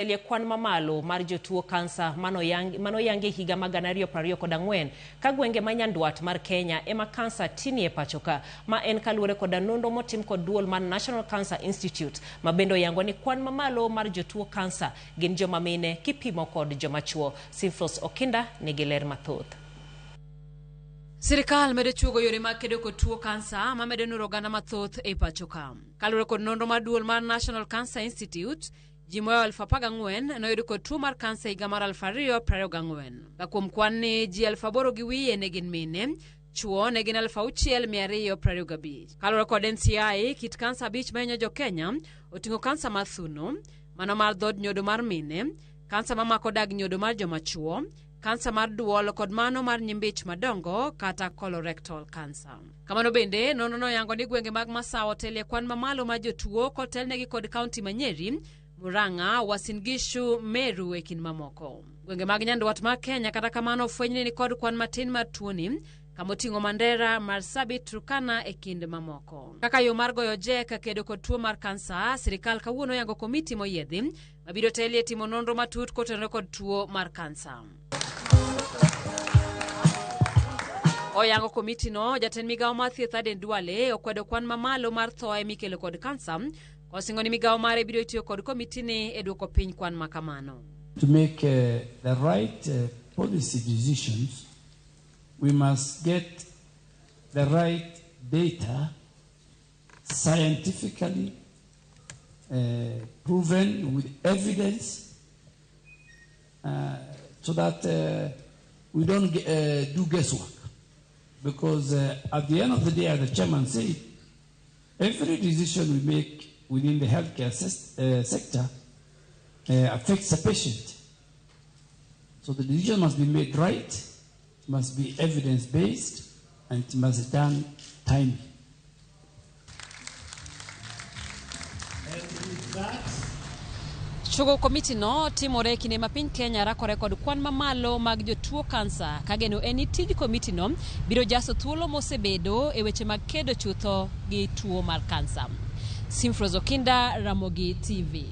Elie kwan mamalo mar jotuo kansa manoyangi e higa mag 2024 ka gwenge ma nyandwat mar Kenya ema kansa tinie pacho ka. Ma en kaluwore koda nonro motim kod duol mar National Cancer Institute ma bende oyango ni kwan mamalo mar jotuo kansa gin joma mine kipimo kod joma chuo. Simfros Okinda nigi ler mathoth. Sirikal medo chuogo yore mag kedo kod tuo kansa mamedo nuro oganda mathoth e pacho ka. Kaluwore kod nonro mar duol mar National Cancer Institute, ji moyo 14,000 noyud kod tuo mar kansa higa mar 2024. Ka kuom kwan ni ji 8,000 gi wiye ne gin mine, chuo ne gin 6,225. Kaluwore kod NCI, kit kansa 5 mahinyo jo Kenya oting'o kansa mar thuno, mano mar dhood nyodo mar mine, kansa mamako dag nyodo mar joma chuo, kansa mar duol kod mano mar nyimbich madongo kata colorectal cancer. Kamano bende, nonro noyango ni gwenge mag Masawa otelie kwan mamalo mar jotuo kotelnegi kod kaunti ma Nyeri, Murang'a, Uasin Gishu, Meru e kind mamoko. Gwenge mag nyandwat mar Kenya kata kamano ofweny ni nikod kwan matin mar tuoni kamoting'o Mandera, Marsabit, Turkana e kind mamoko. Kaka yo mar goyo jek kedo kod tuo mar kansa, sirikal kawuono oyango komiti moyiedhi mabiro telie timo nonro matut kotenore kod tuo mar kansa. Oyango komitino, jatend migawo mar thieth Aden Duale okwedo kwan mamalo mar thoe mikelo kod kansa, kosingo ni migawo mare biro tiyo kod komitini e duoko piny kwan ma kamano. To make the right policy decisions, we must get the right data scientifically proven with evidence, so that we don't do guesswork. Because at the end of the day, as the chairman said, every decision we make within the healthcare sector affects the patient. So the decision must be made right, it must be evidence-based, and it must be done timely. Chogo komiti no timore e kinde ma piny Kenya rakore kod kwan mamalo mag jotuo kansa ka geno en ni tij komiti no biro jaso thuolo mosebedo e weche mag kedo chutho gi tuo mar kansa. Simfros Okinda, Ramogi TV.